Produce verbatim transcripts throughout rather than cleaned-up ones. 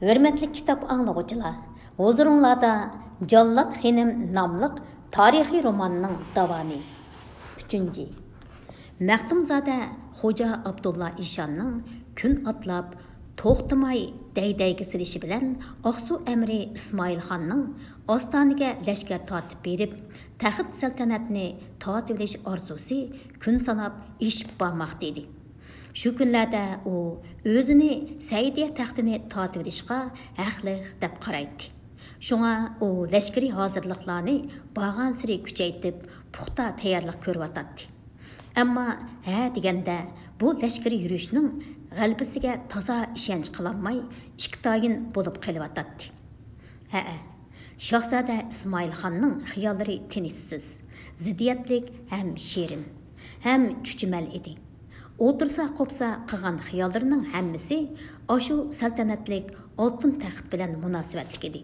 ھۆرمەتلىك كىتاب ئاڭلىغۇچىلار، ھۇزۇرۇڭلاردا جاللات خېنىم ناملىق تارىخىي روماننىڭ داۋامى. ئۈچىنچى. مەختۇمزادە خوجا ئابدۇللا ئىشاننىڭ كۈن ئاتلاپ، توختىماي دەي-دەيگە سېلىشى بىلەن، ئاقسۇ ئەمىرى ئىسمائىل خاننىڭ ئاستانىگە لەشكەر تارتىپ بېرىپ، تەخت سەلتەنەتنى تارتىۋېلىش ئارزۇسى كۈن ساناپ ئېشىپ بارماقتا ئىدى. شۇ كۈنلەردە ئۇ ئۆزىنى سەئىدىيە تەختىنى تارتىۋېلىشقا ھەقلىق دەپ قارايتتى. شۇڭا ئۇ لەشكىرىي ھازىرلىقلارنى بارغانسېرى كۈچەيتىپ، پۇختا تەييارلىق كۆرۈۋاتاتتى. ئەمما ھە دېگەندە، بۇ لەشكىرىي يۈرۈشنىڭ غەلىبىسىگە تازا ئىشەنچ قىلالماي، ئىككىتايىن بولۇپ قېلىۋاتاتتى. ھەئە، شاھزادە ئىسمائىل خاننىڭ خىياللىرى تىنچسىز، زىددىيەتلىك ھەم شېرىن، ھەم چۈچۈمەل ئىدى. ئولتۇرسا قوپسا قىلغان خىياللىرىنىڭ ھەممىسى ئاشۇ سەلتەنەتلىك ئالتۇن تەخت بىلەن مۇناسىۋەتلىك ئىدى.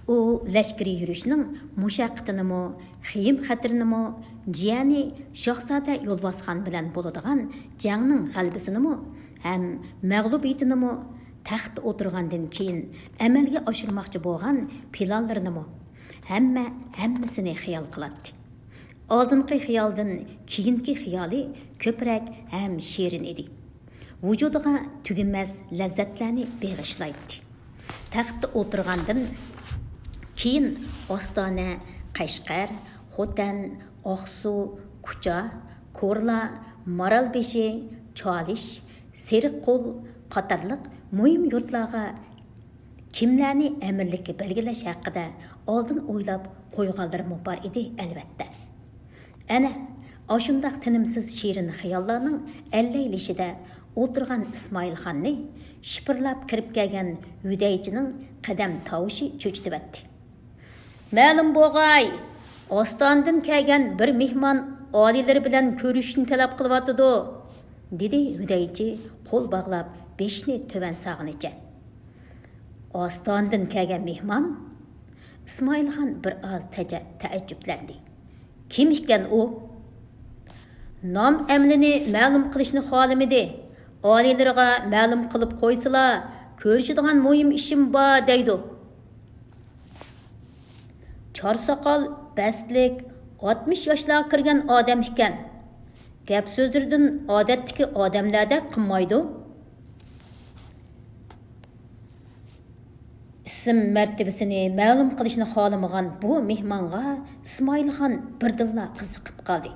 ئۇ لەشكىرىي يۈرۈشنىڭ مۇشەققىتىنىمۇ، خېيىم-خەتىرىنىمۇ، جىيەنى شاھزادە يولۋاسخان بىلەن بولىدىغان جەڭنىڭ غەلىبىسىنىمۇ ھەم مەغلۇبىيىتىنىمۇ، تەختتە ئولتۇرغاندىن كېيىن ئەمەلگە ئاشۇرماقچى بولغان پىلانلىرىنىمۇ، ھەممە، ھەممىسىنى خىيال قىلاتتى. ئالدىنقى خىيالدىن كېيىنكى خىيالى كۆپرەك ھەم شېرىن ئىدى. ۋۇجۇدىغا تۈگىمەس لەززەتلەرنى بېغىشلايتتى. تەختتە ئولتۇرغاندىن كېيىن ئاستانە، قەشقەر، خوتەن، ئاقسۇ، كۇچا، كورلا، مارالبېشى، چالىش، سېرىققول قاتارلىق مۇھىم يۇرتلارغا كىملەرنى ئەمىرلىككە بەلگىلەش ھەققىدە ئالدىن ئويلاپ قويغانلىرىمۇ بار ئىدى، ئەلۋەتتە. ئەنە، ئاشۇنداق تىنىمسىز شېرىن خىياللارنىڭ ئەللەيلىشىدە ئولتۇرغان ئىسمائىل خاننى شىپىرلاپ كىرىپ كەلگەن ھۈدەيچىنىڭ قەدەم تاۋۇشى چۆچۈتۈۋەتتى. «مەلۇم بولغاي، ئاستانىدىن كەلگەن بىر مېھمان ئالىيلىرى بىلەن كۆرۈشۈشنى تەلەپ قىلىۋاتىدۇ»، دېدى ھۈدەيچى قول باغلاپ، بېشىنى تۆۋەن سالغىنىچە. «ئاستانىدىن كەلگەن مېھمان؟» ئىسمائىل خان بىر ئاز تەجە-، تەئەججۈپلەندى. «كىم ئىكەن ئۇ؟» «نام ئەمىلىنى مەلۇم قىلىشنى خالىمىدى. ئالىيلىرىغا مەلۇم قىلىپ قويسىلا، كۆرۈشىدىغان مۇھىم ئىشىم بار دەيدۇ.» چار ساقال، بەستلىك، ئاتمىش ياشلارغا كىرگەن ئادەم ئىكەن. گەپ سۆزلىرىدىن ئادەتتىكى ئادەملەردەك قىلمايدۇ. ئىسىم مەرتىۋىسىنى مەلۇم قىلىشنى خالىمىغان بۇ مېھمانغا ئىسمائىل خان بىردىنلا قىزىقىپ قالدى.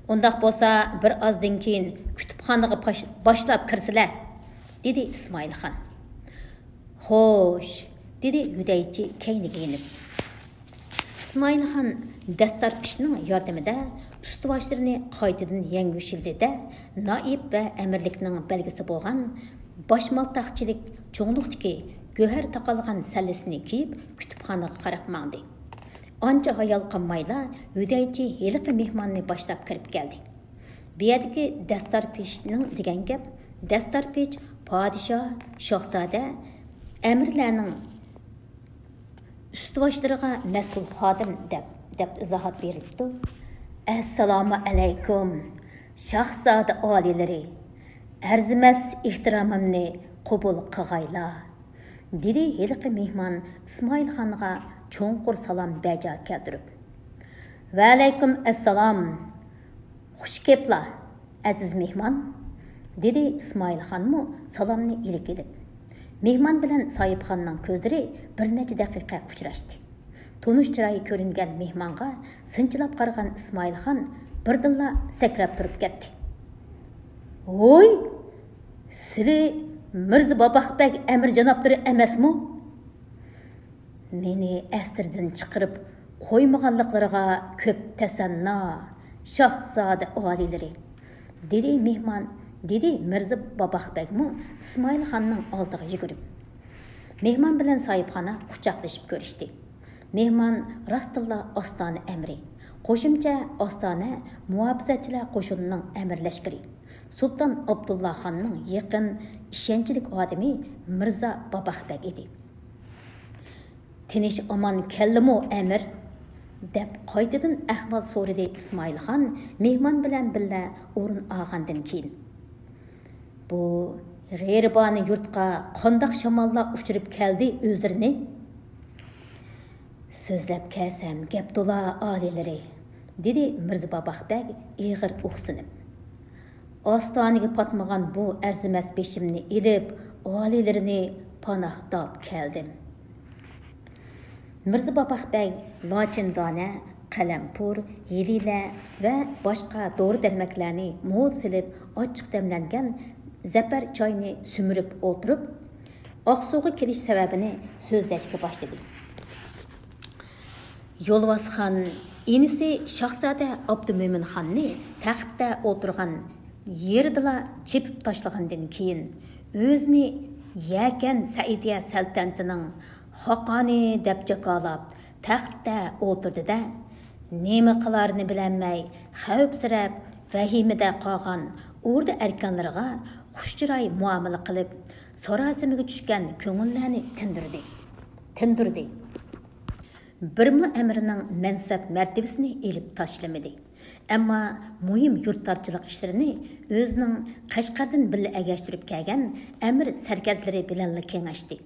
«ئۇنداق بولسا، بىر ئازدىن كېيىن كۇتۇپخانىغا باش-، باشلاپ كىرسىلە»، دېدى ئىسمائىل خان. «خوش»، دېدى ھۈدەيچى كەينىگە يېنىپ. ئىسمائىل خان دەستار پېشىنىڭ ياردىمىدە ئۈستىۋاشلىرىنى قايتىدىن يەڭگۈشلىدى-دە، نائىب ۋە ئەمىرلىكنىڭ بەلگىسى بولغان باشمالتاقچىلىك چوڭلۇقتىكى گۆھەر تاقالغان سەللىسىنى كىيىپ، كۇتۇپخانىغا قاراپ ماڭدى. ئانچە ھايال قالمايلا، ھۈدەيچى ھېلىقى مېھماننى باشلاپ كىرىپ كەلدى. بۇ يەردىكى دەستار پېشىنىڭ دېگەن گەپ، دەستار پېش پادىشاھ، شاھزادە، ئەمىرلەرنىڭ ئۈستىۋاشلىرىغا مەسئۇل خادىم دەپ، دەپ ئىزاھات بېرىپتۇ. «ئەسسالامۇ ئەلەيكۇم، شاھزادە ئالىيلىرى! ئەرزىمەس ئېھتىرامىمنى قوبۇل قىغايلا»، دېدى ھېلىقى مېھمان ئىسمائىل خانغا چوڭقۇر سالام بەجا كەلتۈرۈپ. «ۋەئەلەيكۇم ئەسسالام! خۇش كەپلا، ئەزىز مېھمان»، دېدى ئىسمائىل خانمۇ سالامنى ئىلىك ئېلىپ. مېھمان بىلەن ساھىبخاننىڭ كۆزلىرى بىر نەچچە دەقىقە ئۇچراشتى. تونۇش چىراي كۆرۈنگەن مېھمانغا سىنچىلاپ قارىغان ئىسمائىل خان بىردىنلا سەكرەپ تۇرۇپ كەتتى. «ھوي! سىلى مىرزا باباق بەگ ئەمىر جانابلىرى ئەمەسمۇ؟ مېنى ئەسىردىن چىقىرىپ قويمىغانلىقلىرىغا كۆپ تەسەننا، شاھزادە ئالىيلىرى»، دېدى مېھمان، دېدى مىرزا باباق بەگمۇ ئىسمائىل خاننىڭ ئالدىغا يۈگۈرۈپ. مېھمان بىلەن ساھىبخانا قۇچاقلىشىپ كۆرۈشتى. مېھمان راستتىنلا ئاستانە ئەمىرى، قوشۇمچە ئاستانە مۇھاپىزەتچىلەر قوشۇنىنىڭ ئەمىر لەشكىرى، سۇلتان ئابدۇللا خاننىڭ يېقىن، ئىشەنچلىك ئادىمى مىرزا باباق بەگ ئىدى. «تىنچ ئامان كەلدىمۇ، ئەمىر؟» دەپ قايتىدىن ئەھۋال سورىدى ئىسمائىل خان مېھمان بىلەن بىللە ئورۇن ئالغاندىن كېيىن. «بۇ غېرىبانە يۇرتقا قانداق شاماللار ئۇچۇرۇپ كەلدى ئۆزلىرىنى؟ سۆزلەپ كەلسەم گەپ تولا ئالىيلىرى، دېدى مىرزا باباق بەگ ئېغىر ئۇھسىنىپ. ئاستانىگە پاتمىغان بۇ ئەرزىمەس بېشىمنى ئېلىپ، ئالىيلىرىنى پاناھ تاپ كەلدىم. مىرزا باباق بەگ لاچىندانە، قەلەمپۇر، ھېلىلە ۋە باشقا دورا-دەرمەكلەرنى مول سېلىپ، ئاچچىق دەملەنگەن زەپەر چاينى سۈمۈرۈپ ئولتۇرۇپ، ئاقسۇغا كېلىش سەۋەبىنى سۆزلەشكە باشلىدى. يولۋاسخان ئىنىسى شاھزادە ئابدۇمۆمىن خاننى تەختتە ئولتۇرغان يېرىدىلا چېپىپ تاشلىغاندىن كېيىن، ئۆزىنى يەكەن سەئىدىيە سەلتەنىتىنىڭ خاقانى دەپ جاكارلاپ، تەختتە ئولتۇردى-دە، نېمە قىلارىنى بىلەلمەي، خەۋپسىرەپ، ۋەھىمىدە قالغان ئوردا ئەركانلىرىغا خۇشچىراي مۇئامىلە قىلىپ، ساراسىمىگە چۈشكەن كۆڭۈللەرنى تىندۇردى. تىندۇردى. بىرمۇ ئەمىرنىڭ مەنسەپ مەرتىۋىسىنى ئېلىپ تاشلىمىدى. ئەمما مۇھىم يۇرتتارچىلىق ئىشلىرىنى ئۆزىنىڭ قەشقەردىن بىللە ئەگەشتۈرۈپ كەلگەن ئەمىر سەركەردىلىرى بىلەنلا كېڭەشتى.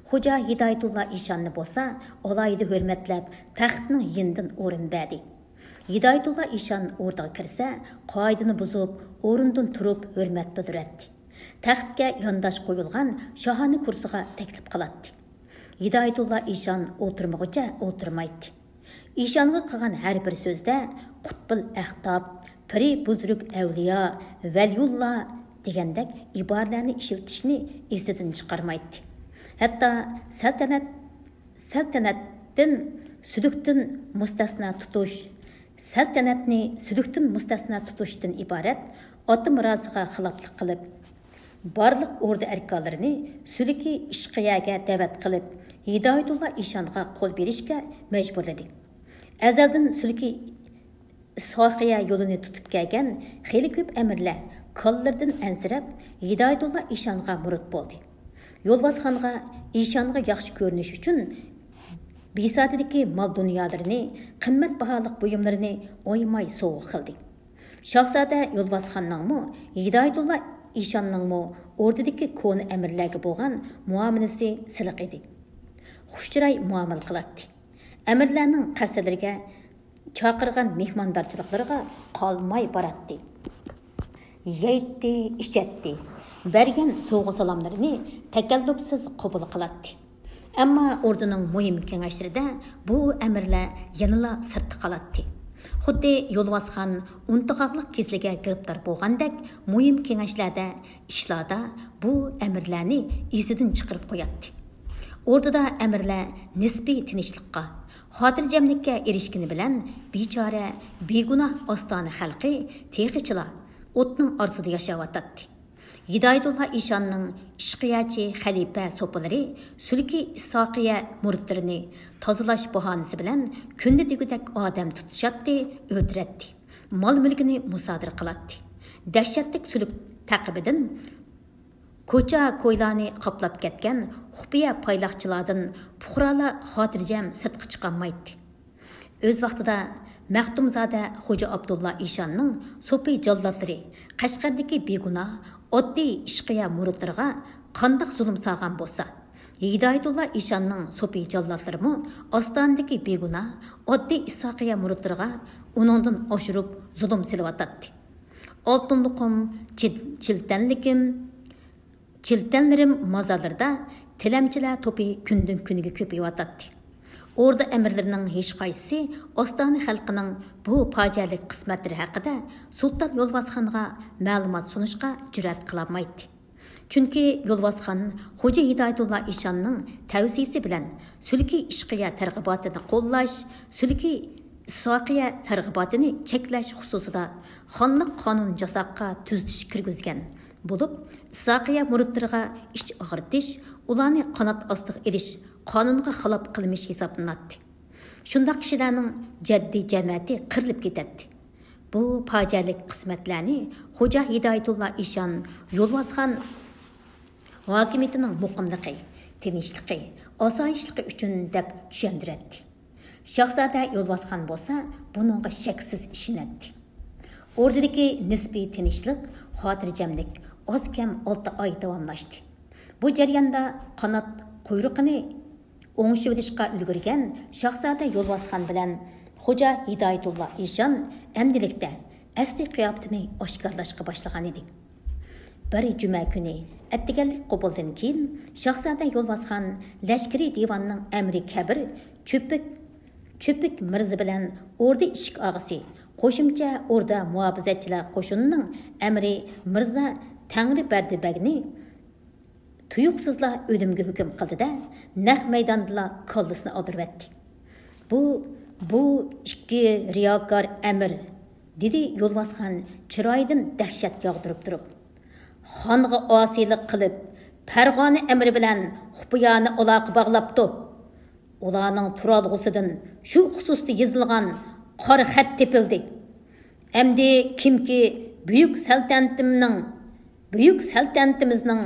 خوجا ھىدايەتۇللا ئىشاننى بولسا ئالاھىدە ھۆرمەتلەپ، تەختنىڭ يېنىدىن ئورۇن بەردى. ھىدايەتۇللا ئىشان ئوردىغا كىرسە، قائىدىنى بۇزۇپ، ئورنىدىن تۇرۇپ ھۆرمەت بىلدۈرەتتى. تەختكە يانداش قويۇلغان شاھانە كۇرسىغا تەكلىپ قىلاتتى. ھىدايەتۇللا ئىشان ئولتۇرمىغۇچە ئولتۇرمايتتى. ئىشانغا قىلغان ھەر بىر سۆزىدە قۇتبۇل ئەختاب، پىرى بۇزرۇك ئەۋلىيا، ۋەلىيۇللا دېگەندەك ئىبارىلەرنى ئىشلىتىشنى ئېسىدىن چىقارمايتتى. ھەتتا سەلتەنەت، سەلتەنەتتىن سۈلۈكتىن مۇستەسنا تۇتۇش، سەلتەنەتنى سۈلۈكتىن مۇستەسنا تۇتۇشتىن ئىبارەت ئاتا مىراسىغا خىلاپلىق قىلىپ، بارلىق ئوردا ئەركانلىرىنى سۈلۈكى ئىشقىيەگە دەۋەت قىلىپ، ھىدايەتۇللا ئىشانغا قول بېرىشكە مەجبۇرلىدى. ئەزەلدىن سۈلۈكى ئىسھاقىيە يولىنى تۇتۇپ كەلگەن خېلى كۆپ ئەمىرلەر كاللىرىدىن ئەنسىرەپ، ھىدايەتۇللا ئىشانغا مۇرىت بولدى. يولۋاسخانغا ئىشانغا ياخشى كۆرۈنۈش ئۈچۈن بىساتىدىكى مال-دۇنيالىرىنى، قىممەت باھالىق بۇيۇملىرىنى ئايىماي سوۋغا قىلدى. شاھزادە يولۋاسخاننىڭمۇ، ھىدايەتۇللا ئىشاننىڭمۇ ئوردىدىكى كونا ئەمىرلەرگە بولغان مۇئامىلىسى سىلىق ئىدى. خۇشچىراي مۇئامىلە قىلاتتى. ئەمىرلەرنىڭ قەسىرلىرىگە، چاقىرغان مېھماندارچىلىقلىرىغا قالماي باراتتى. يەيتتى، ئىچەتتى. بەرگەن سوۋغا-سالاملىرىنى تەكەللۇپسىز قوبۇل قىلاتتى. ئەمما ئوردىنىڭ مۇھىم كېڭەشلىرىدە بۇ ئەمىرلەر يەنىلا سىرتتا قالاتتى. خۇددى يولۋاسخان ئۇنتۇغاقلىق كېسىلىگە گىرىپتار بولغاندەك، مۇھىم كېڭەشلەردە، ئىشلاردا بۇ ئەمىرلەرنى ئېسىدىن چىقىرىپ قوياتتى. ئوردىدا ئەمىرلەر نىسپىي تىنچلىققا، خاتىرجەملىككە ئېرىشكىنى بىلەن، بىچارە، بىگۇناھ ئاستانە خەلقى تېخىچىلا ئوتنىڭ ئارىسىدا ياشاۋاتاتتى. ھىدايەتۇللا ئىشاننىڭ ئىشقىيەچى خەلىپە سوپىلىرى سۈلكى ئىسھاقىيە مۇرىتلىرىنى تازىلاش باھانىسى بىلەن كۈندە دېگۈدەك ئادەم تۇتۇشاتتى، ئۆلتۈرەتتى، مال-مۈلكىنى مۇسادىرە قىلاتتى. دەھشەتلىك سۈلۈك تەقىبىدىن كوچا-كويلارنى قاپلاپ كەتكەن خۇپىيە پايلاقچىلاردىن پۇقرالار خاتىرجەم سىرتقا چىقالمايتتى. ئۆز ۋاقتىدا مەختۇمزادە خوجا ئابدۇللا ئىشاننىڭ سوپى جاللاتلىرى قەشقەردىكى بىگۇناھ، ئاددىي ئىشقىيە مۇرىتلىرىغا قانداق زۇلۇم سالغان بولسا، ھىدايەتۇللا ئىشاننىڭ سوپى جاللاتلىرىمۇ ئاستانىدىكى بىگۇناھ، ئاددىي ئىسھاقىيە مۇرىتلىرىغا ئۇنىڭدىن ئاشۇرۇپ زۇلۇم سېلىۋاتاتتى. ئالتۇنلۇقۇم، چىل-، چىلتەنلىكىم، چىلتەنلىرىم مازارلىرىدا تىلەمچىلەر توپى كۈندىن-كۈنگە كۆپىيىۋاتاتتى. ئوردا ئەمىرلىرىنىڭ ھېچقايسىسى ئاستانە خەلقىنىڭ بۇ پاجىئەلىك قىسمەتلىرى ھەققىدە سۇلتان يولۋاسخانغا مەلۇمات سۇنۇشقا جۈرئەت قىلالمايتتى. چۈنكى يولۋاسخان خوجا ھىدايەتۇللا ئىشاننىڭ تەۋسىيىسى بىلەن سۈلكى ئىشقىيە تەرغىباتىنى قوللاش، سۈلكى ئىسھاقىيە تەرغىباتىنى چەكلەش خۇسۇسىدا خانلىق قانۇن ياساققا تۈزىتىش كىرگۈزگەن بولۇپ، ئىسھاقىيە مۇرىتلىرىغا ئىچ ئاغرىتىش، ئۇلارنى قانات ئاستىغا ئېلىش قانۇنغا خىلاپ قىلمىش ھېسابلىناتتى. شۇنداق كىشىلەرنىڭ جەددىي جەمەتى قىرىلىپ كېتەتتى. بۇ پاجىئەلىك قىسمەتلەرنى خوجا ھىدايەتۇللا ئىشان يولۋاسخان ھاكىمىيىتىنىڭ مۇقىملىقى، تىنچلىقى، ئاسايىشلىقى ئۈچۈن دەپ چۈشەندۈرەتتى. شاھزادە يولۋاسخان بولسا بۇنىڭغا شەكسىز ئىشىنەتتى. ئوردىدىكى نىسپىي تىنچلىق، خاتىرجەملىك ئاز كەم ئالتە ئاي داۋاملاشتى. بۇ جەرياندا قانات قۇيرۇقىنى ئوڭشىۋېلىشقا ئۈلگۈرگەن شاھزادە يولۋاسخان بىلەن خوجا ھىدايەتۇللا ئىشان ئەمدىلىكتە ئەسلى قىياپىتىنى ئاشكارىلاشقا باشلىغان ئىدى. بىر جۈمە كۈنى ئەتىگەنلىك قوبۇلدىن كېيىن شاھزادە يولۋاسخان لەشكىرىي دىۋاننىڭ ئەمىرى كەبىر چۆپۈك، چۆپۈك مىرزا بىلەن ئوردا ئىشىك ئاغىسى، قوشۇمچە ئوردا مۇھاپىزەتچىلەر قوشۇنىنىڭ ئەمىرى مىرزا تەڭرىبەردى بەگنى تۇيۇقسىزلا ئۆلۈمگە ھۆكۈم قىلدى-دە، نەق مەيداندىلا كاللىسىنى ئالدۇرۇۋەتتى. بۇ، بۇ ئىككى رىياكار ئەمىر، دېدى يولۋاسخان چىرايىدىن دەھشەت ياغدۇرۇپ تۇرۇپ. خانغا ئاسىيلىق قىلىپ، پەرغانە ئەمىرى بىلەن خۇپىيانە ئالاقە باغلاپتۇ. ئۇلارنىڭ تۇرالغۇسىدىن شۇ خۇسۇستا يېزىلغان قارا خەت تېپىلدى. ئەمدى كىمكى بۈيۈك سەلتەنىتىمنىڭ، بۈيۈك سەلتەنىتىمىزنىڭ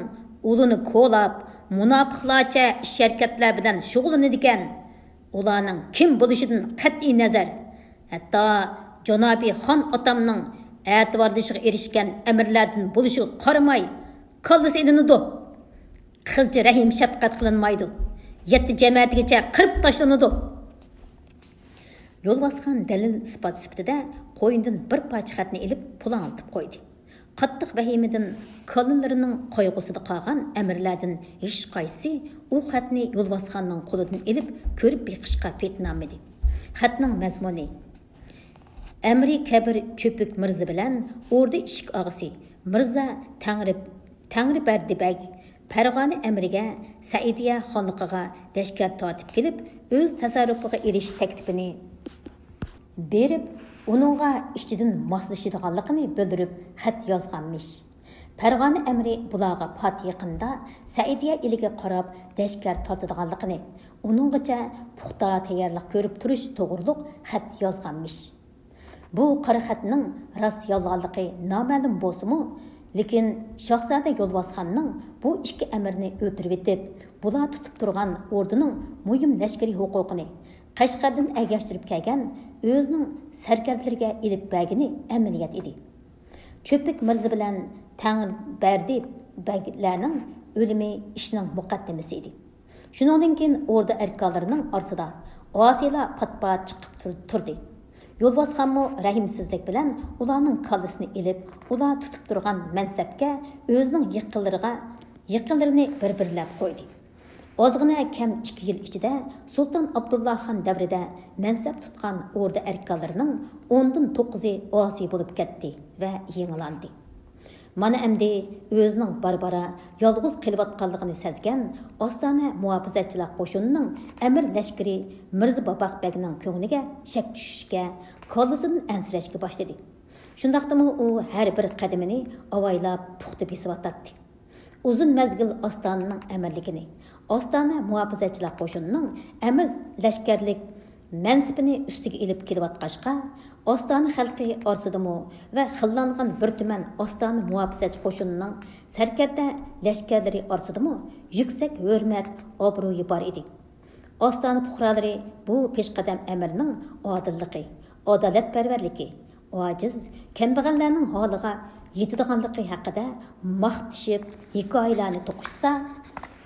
ئۇلىنى كولاپ، مۇناپىقلارچە ئىش-ھەرىكەتلەر بىلەن شۇغۇللىنىدىكەن، ئۇلارنىڭ كىم بولۇشىدىن قەتئىينەزەر، ھەتتا جانابىي خان ئاتامنىڭ ئەتىۋارلىشىغا ئېرىشكەن ئەمىرلەردىن بولۇشىغا قارىماي، كاللىسى ئېلىنىدۇ. قىلچە رەھىم-شەپقەت قىلىنمايدۇ. يەتتە جەمەتىگىچە قىرىپ تاشلىنىدۇ. يولۋاسخان دەلىل-ئىسپات سۈپىتىدە قوينىدىن بىر پارچە خەتنى ئېلىپ پۇلاڭلىتىپ قويدى. قاتتىق ۋەھىمىدىن كاللىلىرىنىڭ قايغۇسىدا قالغان ئەمىرلەردىن ھېچقايسىسى ئۇ خەتنى يولۋاسخاننىڭ قولىدىن ئېلىپ كۆرۈپ بېقىشقا پېتىنالمىدى. خەتنىڭ مەزمۇنى: ئەمىرى كەبىر چۆپۈك مىرزا بىلەن ئوردا ئىشىك ئاغىسى مىرزا تەڭرى، تەڭرىبەردى بەگ پەرغانە ئەمىرىگە سەئىدىيە خانلىقىغا لەشكەر تارتىپ كېلىپ، ئۆز تەسەررۇپىغا ئېلىش تەكلىپىنى بېرىپ، ئۇنىڭغا ئىچىدىن ماسلىشىدىغانلىقىنى بىلدۈرۈپ خەت يازغانمىش. پەرغانە ئەمىرى بۇلارغا پات يېقىندا سەئىدىيە ئېلىگە قاراپ لەشكەر تارتىدىغانلىقىنى، ئۇنىڭغىچە پۇختا تەييارلىق كۆرۈپ تۇرۇش توغرۇلۇق خەت يازغانمىش. بۇ قارا خەتنىڭ راست يالغانلىقى نامەلۇم بولسىمۇ، لېكىن شاھزادە يولۋاسخاننىڭ بۇ ئىككى ئەمىرنى ئۆلتۈرۈۋېتىپ، بۇلار تۇتۇپ تۇرغان ئوردىنىڭ مۇھىم لەشكىرىي ھوقۇقىنى قەشقەردىن ئەگەشتۈرۈپ كەلگەن ئۆزىنىڭ سەركەردىلىرىگە ئېلىپ بەرگىنى ئەمەلىيەت ئىدى. چۆپۈك مىرزا بىلەن تەڭرىبەردى بەگلەرنىڭ ئۆلۈمى ئىشنىڭ مۇقەددىمىسى ئىدى. شۇنىڭدىن كېيىن ئوردا ئەركانلىرىنىڭ ئارىسىدا ئاسىيلار پات-پات چىقىپ تۇر-، تۇردى. يولۋاسخانمۇ رەھىمسىزلىك بىلەن ئۇلارنىڭ كاللىسىنى ئېلىپ، ئۇلار تۇتۇپ تۇرغان مەنسەپكە ئۆزىنىڭ يېقىنلىرىغا، يېقىنلىرىنى بىر-بىرلەپ قويدى. ئازغىنە كەم ئىككى يىل ئىچىدە سۇلتان ئابدۇللا خان دەۋرىدە مەنسەپ تۇتقان ئوردا ئەركانلىرىنىڭ ئوندىن توققۇزى ئاسىي بولۇپ كەتتى ۋە يېڭىلاندى. مانا ئەمدى ئۆزىنىڭ بارا-بارا يالغۇز قېلىۋاتقانلىقىنى سەزگەن ئاستانە مۇھاپىزەتچىلەر قوشۇنىنىڭ ئەمىر لەشكىرى مىرزا باباق بەگنىڭ كۆڭلىگە شەك چۈشۈشكە، كاللىسىدىن ئەنسىرەشكە باشلىدى. شۇنداقتىمۇ ئۇ ھەر بىر قەدىمىنى ئاۋايلاپ پۇختا بېسىۋاتاتتى. ئۇزۇن مەزگىل ئاستانىنىڭ ئەمىرلىكىنى، ئاستانە مۇھاپىزەتچىلەر قوشۇنىنىڭ ئەمىر لەشكەرلىك مەنسىپىنى ئۈستىگە ئېلىپ كېلىۋاتقاچقا، ئاستانە خەلقى ئارىسىدىمۇ ۋە خىللانغان بىر تۈمەن ئاستانە مۇھاپىزەتچى قوشۇنىنىڭ سەركەردە لەشكەرلىرى ئارىسىدىمۇ يۈكسەك ھۆرمەت، ئابرۇيى بار ئىدى. ئاستانە پۇقرالىرى بۇ پېشقەدەم ئەمىرنىڭ ئادىللىقى، ئادالەتپەرۋەرلىكى، ئاجىز، كەمبەغەللەرنىڭ ھالىغا يېتىدىغانلىقى ھەققىدە ماختىشىپ ھېكايىلەرنى توقۇشسا،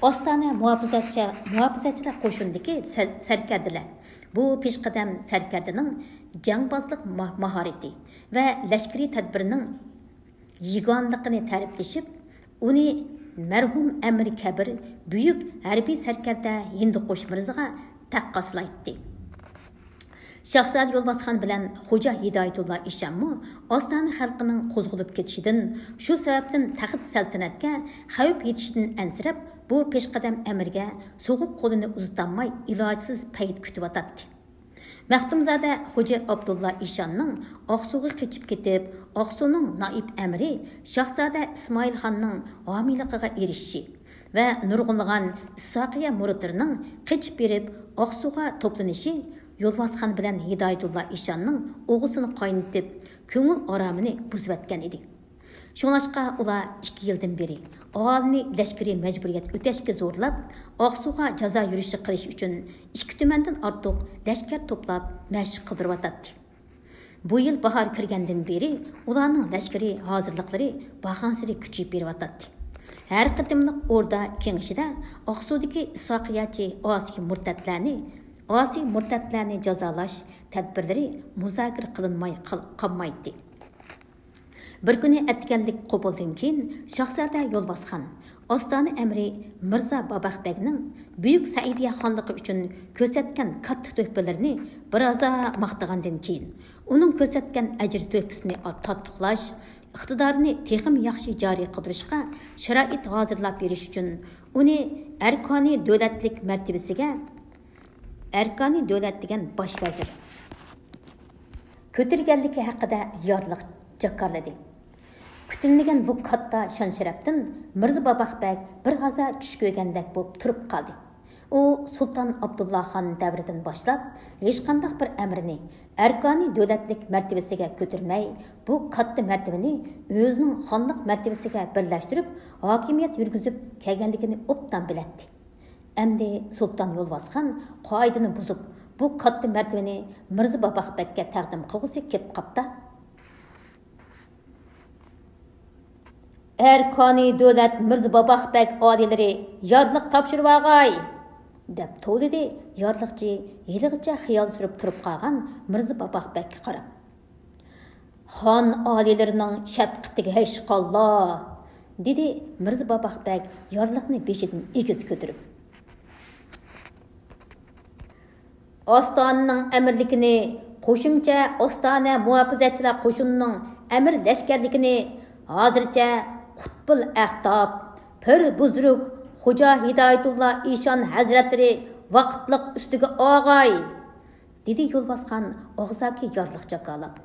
ئاستانە مۇھاپىزەتچى، مۇھاپىزەتچىلەر قوشۇنىدىكى سەر-، سەركەردىلەر بۇ پېشقەدەم سەركەردىنىڭ جەڭبازلىق ما-، ماھارىتى ۋە لەشكىرىي تەدبىرىنىڭ يېگانلىقىنى تەرىپلىشىپ، ئۇنى مەرھۇم ئەمىر كەبىر بۈيۈك ھەربىي سەركەردە ھىندىقۇش مىرزىغا تەققاسلايتتى. شاھزادە يولۋاسخان بىلەن خوجا ھىدايەتۇللا ئىشانمۇ ئاستانە خەلقىنىڭ قوزغىلىپ كېتىشىدىن، شۇ سەۋەبتىن تەخت سەلتەنەتكە خەۋپ يېتىشىدىن ئەنسىرەپ، بۇ پېشقەدەم ئەمىرگە سوغۇق قولىنى ئۇزىتالماي ئىلاجسىز پەيت كۈتۈۋاتاتتى. مەختۇمزادە خوجا ئابدۇللا ئىشاننىڭ ئاقسۇغا قېچىپ كېتىپ، ئاقسۇنىڭ نائىب ئەمىرى شاھزادە ئىسمائىل خاننىڭ ھامىيلىقىغا ئېرىشىشى ۋە نۇرغۇنلىغان ئىسھاقىيە مۇرىتلىرىنىڭ قېچىپ بېرىپ ئاقسۇغا توپلىنىشى يولۋاسخان بىلەن ھىدايەتۇللا ئىشاننىڭ ئوغىسىنى قاينىتىپ، كۆڭۈل ئارامىنى بۇزۇۋەتكەن ئىدى. شۇڭلاشقا ئۇلار ئىككى يىلدىن بېرى ئاھالىنى لەشكىرىي مەجبۇرىيەت ئۆتەشكە زورلاپ، ئاقسۇغا جازا يۈرۈشى قىلىش ئۈچۈن ئىككى تۈمەندىن ئارتۇق لەشكەر توپلاپ مەشىق قىلدۇرۇۋاتاتتى. بۇ يىل باھار كىرگەندىن بېرى ئۇلارنىڭ لەشكىرىي ھازىرلىقلىرى بارغانسېرى كۈچىيىپ بېرىۋاتاتتى. ھەر قېتىملىق ئوردا كېڭىشىدە ئاقسۇدىكى ئىسھاقىيەچى ئاسىي مۇرتەتلەرنى، ئاسىي مۇرتەتلەرنى جازالاش تەدبىرلىرى مۇزاكىرە قىلىنماي قال-، قالمايتتى. بىر كۈنى ئەتىگەنلىك قوبۇلدىن كېيىن، شاھزادە يولۋاسخان ئاستانە ئەمىرى مىرزا باباق بەگنىڭ بۈيۈك سەئىدىيە خانلىقى ئۈچۈن كۆرسەتكەن كاتتا تۆھپىلىرىنى بىر ھازا ماختىغاندىن كېيىن، ئۇنىڭ كۆرسەتكەن ئەجىر تۆھپىسىنى تاتبىقلاش، ئىقتىدارىنى تېخىمۇ ياخشى جارى قىلدۇرۇشقا شارائىت ھازىرلاپ بېرىش ئۈچۈن، ئۇنى ئەركانى دۆلەتلىك مەرتىۋىسىگە، ئەركانى دۆلەت دېگەن باش ۋەزىر، كۆتۈرگەنلىكى ھەققىدە يارلىق جاكارلىدى. كۈتۈلمىگەن بۇ كاتتا شان-شەرەپتىن مىرزا باباق بەگ بىر ھازا چۈش كۆرگەندەك بولۇپ تۇرۇپ قالدى. ئۇ سۇلتان ئابدۇللا خان دەۋرىدىن باشلاپ ھېچقانداق بىر ئەمىرنى ئەركانى دۆلەتلىك مەرتىۋىسىگە كۆتۈرمەي، بۇ كاتتا مەرتىۋىنى ئۆزىنىڭ خانلىق مەرتىۋىسىگە بىرلەشتۈرۈپ، ھاكىمىيەت يۈرگۈزۈپ كەلگەنلىكىنى ئوبدان بىلەتتى. ئەمدى سۇلتان يولۋاسخان قائىدىنى بۇزۇپ، بۇ كاتتا مەرتىۋىنى مىرزا باباق بەگكە تەقدىم قىلغۇسى كېلىپ قاپتا. «ئەركانى دۆلەت مىرزا باباق بەگ ئالىيلىرى، يارلىق تاپشۇرۇۋالغاي!» دەپ توۋلىدى يارلىقچى ھېلىغىچە خىيال سۈرۈپ تۇرۇپ قالغان مىرزا باباق بەگكە قاراپ. «خان ئالىيلىرىنىڭ شەپقىتىگە ھەشقاللا!» دېدى مىرزا باباق بەگ يارلىقنى بېشىدىن ئېگىز كۆتۈرۈپ. «ئاستانىنىڭ ئەمىرلىكىنى، قوشۇمچە ئاستانە مۇھاپىزەتچىلەر قوشۇنىنىڭ ئەمىر لەشكەرلىكىنى ھازىرچە قۇتبۇل ئەختاب، پىر بۇزرۇك خوجا ھىدايەتۇللا ئىشان ھەزرەتلىرى ۋاقىتلىق ئۈستىگە ئالغاي!» دېدى يولۋاسخان ئاغزاكى يارلىق جاكارلاپ.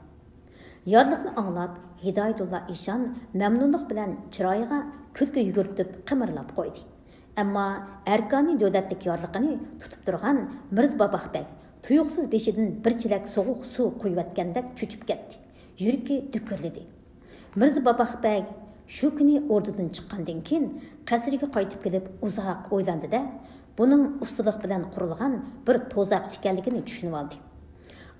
يارلىقنى ئاڭلاپ، ھىدايەتۇللا ئىشان مەمنۇنلۇق بىلەن چىرايىغا كۈلكە يۈگۈرتۈپ قىمىرلاپ قويدى. ئەمما ئەركانى دۆلەتلىك يارلىقىنى تۇتۇپ تۇرغان مىرزا باباق بەگ تۇيۇقسىز بېشىدىن بىر چېلەك سوغۇق سۇ قۇيۇۋەتكەندەك چۆچۈپ كەتتى. يۈرىكى دۈكۈرلىدى. مىرزا باباق بەگ شۇ كۈنى ئوردىدىن چىققاندىن كېيىن، قەسرىگە قايتىپ كېلىپ ئۇزاق ئويلاندى-دە، بۇنىڭ ئۇستىلىق بىلەن قۇرۇلغان بىر توزاق ئىكەنلىكىنى چۈشىنىۋالدى.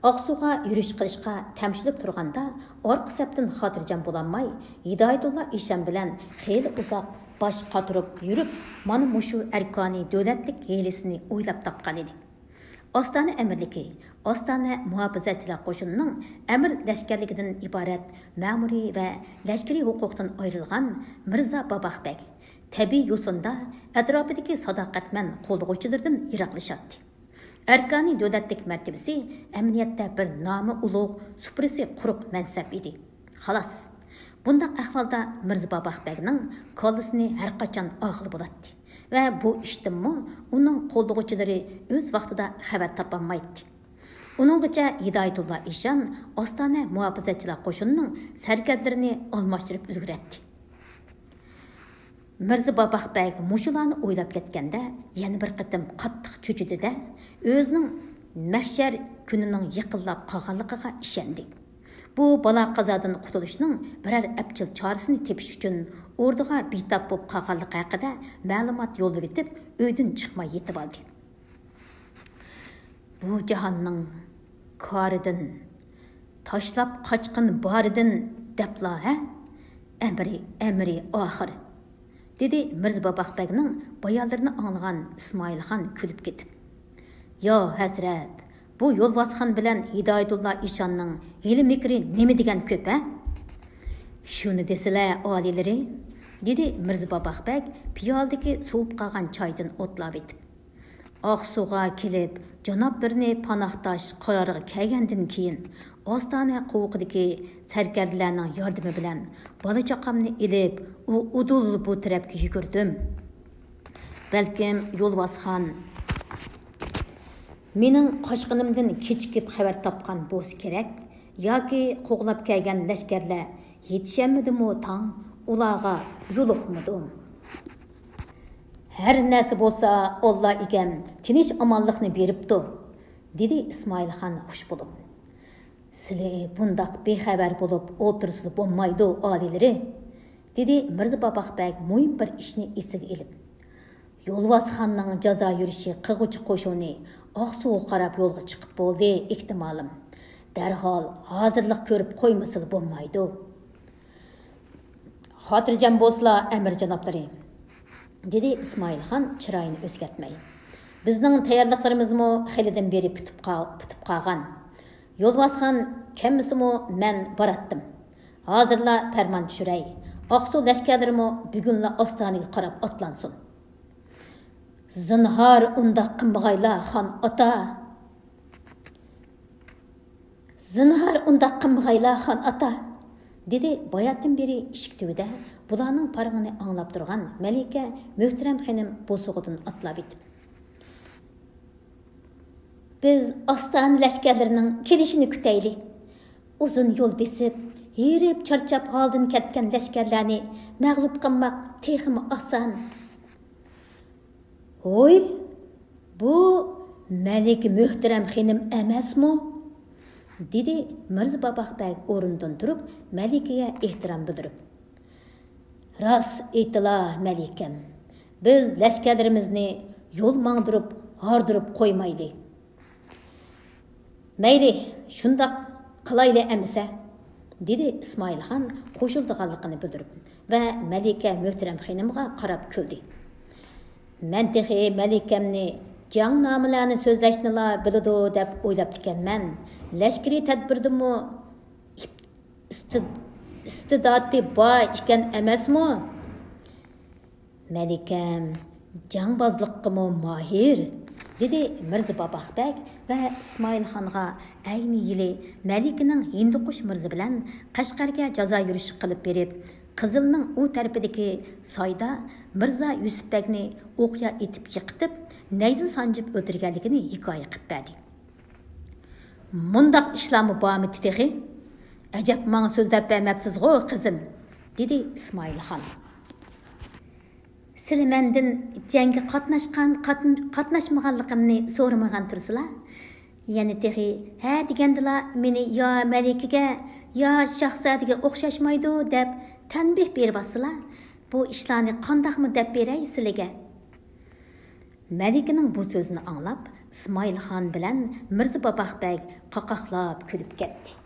ئاقسۇغا يۈرۈش قىلىشقا تەمشىلىپ تۇرغاندا، ئارقا سەپتىن خاتىرجەم بولالماي، ھىدايەتۇللا ئىشان بىلەن خېلى ئۇزاق باش قاتۇرۇپ يۈرۈپ، مانا مۇشۇ ئەركانى دۆلەتلىك ھىيلىسىنى ئويلاپ تاپقانىدى. ئاستانە ئەمىرلىكى، ئاستانە مۇھاپىزەتچىلەر قوشۇنىنىڭ ئەمىر لەشكەرلىكىدىن ئىبارەت مەمۇرىي ۋە لەشكىرىي ھوقۇقتىن ئايرىلغان مىرزا باباق بەگ تەبىئىي يوسۇندا ئەتراپىدىكى ساداقەتمەن قوللىغۇچىلىرىدىن يىراقلىشاتتى. ئەركانى دۆلەتلىك مەرتىۋىسى ئەمەلىيەتتە بىر نامى ئۇلۇغ، سۇپرىسى قۇرۇق مەنسەپ ئىدى. خالاس. بۇنداق ئەھۋالدا مىرزا باباق بەگنىڭ كاللىسىنى ھەرقاچان ئاغىلى بولاتتى ۋە بۇ ئىشتىنمۇ ئۇنىڭ قوللىغۇچىلىرى ئۆز ۋاقتىدا خەۋەر تاپالمايتتى. ئۇنىڭغىچە ھىدايەتۇللا ئىشان ئاستانە مۇھاپىزەتچىلەر قوشۇنىنىڭ سەركەردىلىرىنى ئالماشتۇرۇپ ئۈلگۈرەتتى. مىرزا باباق بەگ مۇشۇلارنى ئويلاپ كەتكەندە، يەنە بىر قېتىم قاتتىق چۆچۈدى-دە، ئۆزىنىڭ مەھشەر كۈنىنىڭ يېقىنلاپ قالغانلىقىغا ئىشەندى. بۇ بالا-قازادىن قۇتۇلۇشنىڭ بىرەر ئەپچىل چارىسىنى تېپىش ئۈچۈن ئوردىغا بىتاپ بولۇپ قالغانلىقى ھەققىدە مەلۇمات يوللىۋېتىپ، ئۆيدىن چىقماي يېتىۋالدى. بۇ جاھاننىڭ كارىدىن، تاشلاپ قاچقىن بارىدىن دەپلا، ھە؟ ئەمرى، ئەمرى ئاخىر، دېدى مىرزا باباق بەگنىڭ بايانلىرىنى ئاڭلىغان ئىسمائىل خان كۈلۈپ كېتىپ. يا ھەزرەت، بۇ يولۋاسخان بىلەن ھىدايەتۇللا ئىشاننىڭ ھىيلە-مىكرى نېمە دېگەن كۆپ، ھە؟ شۇنى دېسىلە، ئالىيلىرى، دېدى مىرزا باباق بەگ پىيالىدىكى سوۋۇپ قالغان چايدىن ئوتلاۋېتىپ. ئاقسۇغا كېلىپ، جانابلىرىنى پاناھداش قارارىغا كەلگەندىن كېيىن، ئاستانە قوۋۇقىدىكى سەركەردىلەرنىڭ ياردىمى بىلەن بالا-چاقامنى ئېلىپ، ئۇ ئۇدۇل بۇ تەرەپكە يۈگۈردۈم. بەلكىم يولۋاسخان مېنىڭ قاچقىنىمدىن كېچىكىپ خەۋەر تاپقان بولسا كېرەك، ياكى قوغلاپ كەلگەن لەشكەرلەر يېتىشەلمىدىمۇ تاڭ، ئۇلارغا يولۇقمىدىم. ھەر نەرسە بولسا، ئاللا ئىگەم تىنچ-ئامانلىقنى بېرىپتۇ، دېدى ئىسمائىلخان خۇش بولۇپ. سىلى بۇنداق بىخەۋەر بولۇپ ئولتۇرسىلا بولمايدۇ، ئالىيلىرى، دېدى مىرزا باباق بەگ مۇھىم بىر ئىشنى ئېسىگە ئېلىپ. يولۋاسخاننىڭ جازا يۈرۈشى قىلغۇچى قوشۇنى ئاقسۇغا قاراپ يولغا چىقىپ بولدى، ئېھتىمالىم. دەرھال ھازىرلىق كۆرۈپ قويمىسىلا بولمايدۇ. خاتىرجەم بولسىلا، ئەمىر جانابلىرى، دېدى ئىسمائىلخان چىرايىنى ئۆزگەرتمەي. بىزنىڭ تەييارلىقلىرىمىزمۇ خېلىدىن بېرى پۈتۈپ قال-، پۈتۈپ قالغان. يولۋاسخان كەلمىسىمۇ مەن باراتتىم. ھازىرلا پەرمان چۈشۈرەي، ئاقسۇ لەشكەرلىرىمۇ بۈگۈنلا ئاستانىگە قاراپ ئاتلانسۇن. زىنھار ئۇنداق قىلمىغايلا، خان ئاتا! زىنھار ئۇنداق قىلمىغايلا، خان ئاتا! دېدى باياتتىن بېرى ئىشىك تۈۋىدە بۇلارنىڭ پارىڭىنى ئاڭلاپ تۇرغان مەلىكە مۆھتەرەم خېنىم بوسۇغىدىن ئاتلاۋېتىپ. بىز ئاستانە لەشكەرلىرىنىڭ كېلىشىنى كۈتەيلى. ئۇزۇن يول بېسىپ، ھېرىپ چارچاپ ھالدىن كەتكەن لەشكەرلەرنى مەغلۇپ قىلماق تېخىمۇ ئاسان. ھوي، بۇ مەلىكە مۆھتەرەم خېنىم ئەمەسمۇ؟ دېدى مىرزا باباق بەگ ئورنىدىن تۇرۇپ، مەلىكىگە ئېھتىرام بىلدۈرۈپ. راست ئېيتىلا، مەلىكەم، بىز لەشكەرلىرىمىزنى يول ماڭدۇرۇپ، ھاردۇرۇپ قويمايلى. مەيلى، شۇنداق قىلايلى ئەمىسە، دېدى ئىسمائىلخان قوشۇلىدىغانلىقىنى بىلدۈرۈپ ۋە مەلىكە مۆھتەرەم خېنىمغا قاراپ كۈلدى. مەن تېخى مەلىكەمنى جەڭ نامىلەرنى سۆزلەشنىلا بىلىدۇ دەپ ئويلاپتىكەنمەن. لەشكىرىي تەدبىردىمۇ ئىپ-، ئىستىد-، ئىستىداتى بار ئىكەن ئەمەسمۇ؟ مەلىكەم جاڭبازلىققىمۇ ماھىر، دېدى مىرزا باباق بەگ ۋە ئىسمائىلخانغا ئەينى يىلى مەلىكىنىڭ ھىندىقۇش مىرزا بىلەن قەشقەرگە جازا يۈرۈشى قىلىپ بېرىپ، قىزىلنىڭ ئۇ تەرىپىدىكى سايدا مىرزا يۈسۈپ بەگنى ئوقيا ئېتىپ يىقىتىپ، نەيزە سانجىپ ئۆلتۈرگەنلىكىنى ھېكايە قىلىپ بەردى. مۇنداق ئىشلارمۇ بارمىدى تېخى؟ ئەجەب ماڭا سۆزلەپ بەرمەپسىزغۇ، قىزىم، دېدى ئىسمائىلخان. سىلى مەندىن جەڭگە قاتناشقان، قاتن-، قاتناشمىغانلىقىمنى سورىمىغان تۇرسىلا، يەنە تېخى ھە دېگەندىلا مېنى يا مەلىكىگە، يا شاھزادىگە ئوخشاشمايدۇ دەپ تەنبىھ بېرىۋاتسىلا، بۇ ئىشلارنى قانداقمۇ دەپ بېرەي سىلىگە؟ مەلىكىنىڭ بۇ سۆزىنى ئاڭلاپ، ئىسمائىلخان بىلەن مىرزا باباق بەگ قاقاقلاپ كۈلۈپ كەتتى.